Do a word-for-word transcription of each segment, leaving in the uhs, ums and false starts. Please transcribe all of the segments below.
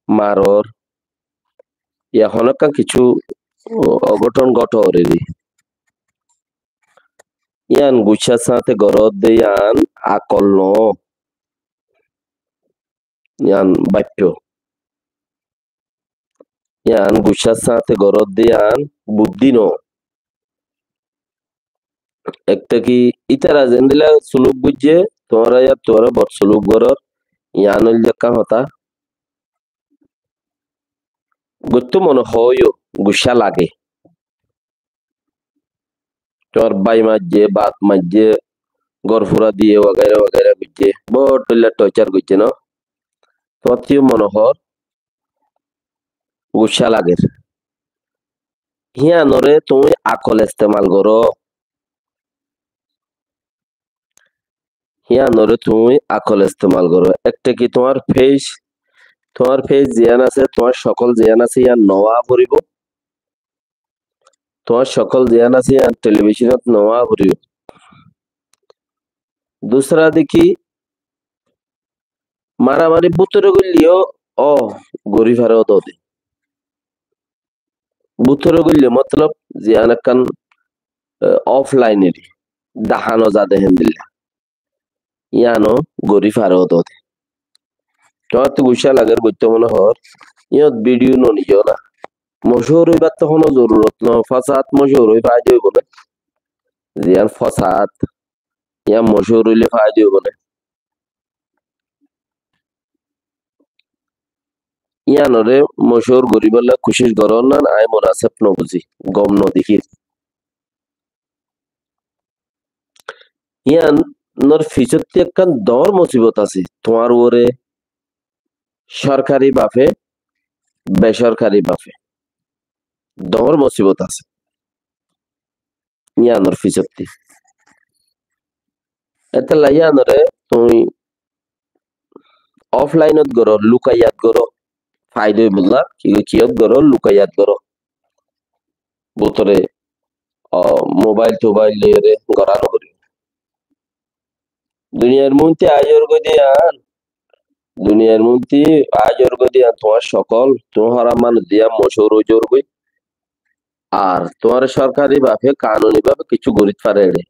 marór, ya honókkan kissú ogóthon góthor eri. Yían guccár sáñte goródde yían akol noó, yían báippo. Yían guccár sáñte goródde yían buddí noó. Ekta ki ítara zendilla suluk goijjé, tuáñra yían tuáñra bot suluk gorór, yían óilde ekkán hotá. Goittó mone hoóiyo, guccá lage. Tuáñr bái maijjé, baaf maijjé, gór fura diyé, wagaira wagaira goijjé, bóut dhoilla torture goijjé noó. Tuáñttú yó mone hoór guccá lager. Híanoré tuñí akol estemal goró. Híanoré tuñí akol estemal goró. Ekta ki tuáñr page, tuáñr page ziyán asé, tuáñr sokól ziyán asé, yían noó foribó. Tuáñr sokól ziyán asé, yían telebicónot noó foribó. Dusra deki maramari bútore goillé yó, ó, gorí fare ó dóde. Bútore goillé motolob ziyán ekkán, e, offline eri, dahá no zade héndilla. Yíano gorí fare ó dóde. Tuáñttú guccá lager goittó mone hoór, yíanot video no niyó na. Mochúr óibar tó honó zorurot no, fosát mochúr ói faida óibo né? Ziyán fosát, yían mochúr óile faida óibo né? Yíanoré mochúr goríbolla kucíc gorón ná, aññí munaseb no buzí, gom no dekír. Yíanor fisótti ekkán doñr musibot asé, tuáñr uore sorkari bafe, besorkari bafe, doñr musibot asé. Yíanor fisótti. Étella yíanoré tuñí offline ot goró, lukaiyat goró, faida óibolla, ki, kiyót goró, lukaiyat goró. Bútore, o, mobile tobail loiyóre gorá no foribó. Duniyair muúnti aái zorgói de yían, duniyair muúnti aái zorgói de yían, tuáñr sokól, tuñí hóraf manúic de yían mochúr ói zorgói. Ar tuáñre sorkari bafe, kanuni bafe kissú gorít fare ére.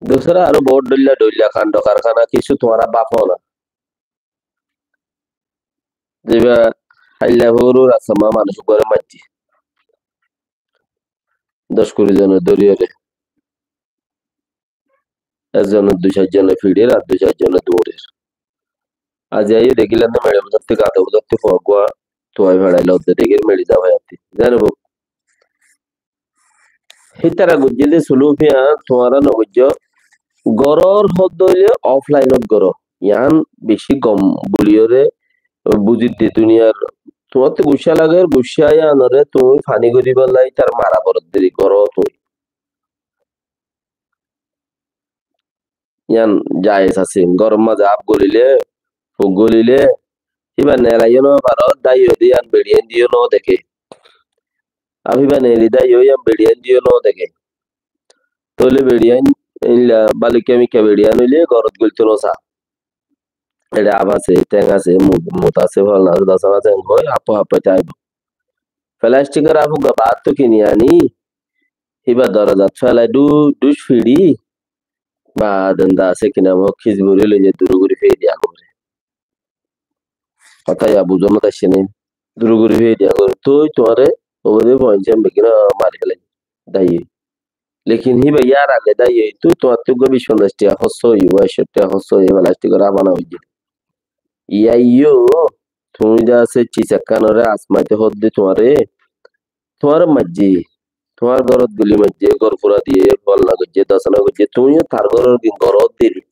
Dusra aró bóut dhoilla dhoilla kando karkana kissú tuáñra báfo na. Ziba háilla fóru rasta ma manúic uggwáre maijjé. Doc kuri zone dóriyore. Ekzone dui sair zone fiçer ar dui sair zone duñrer. Aijja yó dekílam de meçe buzatti, gada buzatti fua uggwá tuai feçai lodde dekír meçi za fai atti. Zane buk. Hítara goijjé de suluk yían tuáñra no goijjó. Gorór hoddé óile offline ot goró. Yían beci gom buliyóre buzir de duniyar. Tuáñttú guccá lager, guccá yíanoré tuñí fani goríbolla ítar mara foredde goró tuñí. Yían jayes asé. Góror mazé af golilé, fuk golilé, híba nelaiyó no faró, dáiyo de yían beçiyain diyó no deké. Af híba neli dáiyo yían beçiyain diyó no deké. Tóile beçiyain, eilla balukka mikka beçiyain óile górot goilto no sa. Eçe af asé, teng asé, mut, mut asé, folna asé, dosana asé, en hoi, happoi happoi táibo. Felastikor af uggwá baárttu kini aní, híba dorozat felai dú-, dúc fiçi, baade enda asé ki nam hoó, kis buri loize duru gori fei diya goré. Hotá ya buzonot aiccé né? Duru gori fei diya goré. Toi tuáñre obode foinccán beggín mari félaibo. Dáiye. Lekin híba yar age dáiye, toi tuáñttú uggwá bic fonzaic tiya hóros óiye, ekcó tiya hóros óiye, felastikor af ana óiye. Yían yó, tuñí de asé cis ekkánoré asmaite hoódde tuáñre, tuáñre maijjé, tuáñr górot guli maijjé, gór fura diyé, folna goijjé, dosana goijjé, tuñí yó tar góror gín goródde.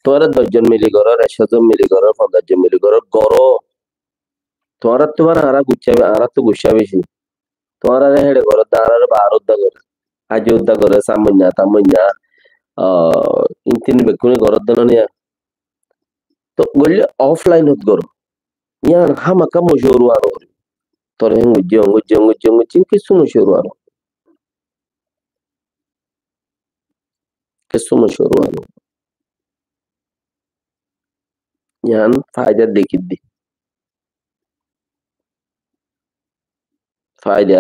Tuáñra doc zon mili gorór, ekcó zon mili gorór, fonzaic zon mili gorór, goró. Tuáñrattú bára añára guccá be-, añárattú guccá beci. Tuáñrare héçe goródde, añárare baáre udda goré. Aijja udda goré, sammoinna, tammoinna, ah, intin bekkúne goródde no niya. Toi goille offline ot goró. Yían hámakká mocuwar uwa no goró. Tore hén goijjé, hén goijjé, hén goijjé, hén goijjé, kessú mocuwar uwa no. Kessú mocuwar uwa no. Yián faida dekí dé. Faida